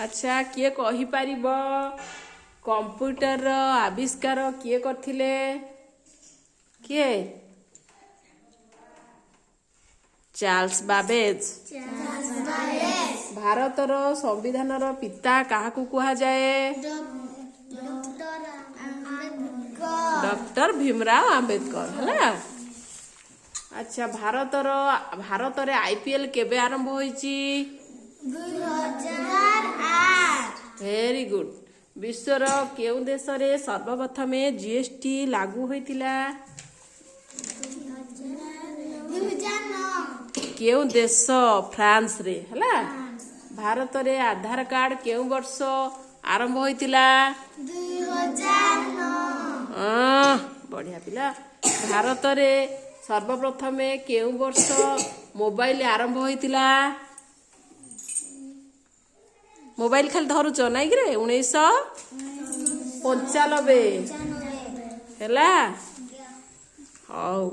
ଆଚ୍ଛା, କିଏ କହିପାରିବ କମ୍ପ୍ୟୁଟରର ଆବିଷ୍କାର କିଏ କରିଥିଲେ? କିଏ? Charles Babbage. ଭାରତର ସମ୍ବିଧାନର ପିତା କାହାକୁ କୁହାଯାଏ? ଡକ୍ଟର ଭୀମରାଓ ଆମ୍ବେଦକର। ହେଲା। ଆଚ୍ଛା, ଭାରତରେ ଆଇପିଏଲ କେବେ ଆରମ୍ଭ ହୋଇଛି? 2008। Very good. ବିଶ୍ୱର କେଉଁ ଦେଶରେ ସର୍ବପ୍ରଥମେ ଜିଏସଟି ଲାଗୁ ହୋଇଥିଲା? 2009। କେଉଁ ଦେଶ? ଫ୍ରାନ୍ସରେ। ହେଲା। ଭାରତରେ ଆଧାର କାର୍ଡ କେଉଁ ବର୍ଷ ଆରମ୍ଭ ହୋଇଥିଲା? 2009। ବଢିଆ ପିଲା। ଭାରତରେ ସର୍ବପ୍ରଥମେ କେଉଁ ବର୍ଷ ମୋବାଇଲ ଆରମ୍ଭ ହୋଇଥିଲା? ମୋବାଇଲ ଖାଲି ଧରୁଛ ନାଇଁ କିରେ? 1995। ହେଲା, ହଉ।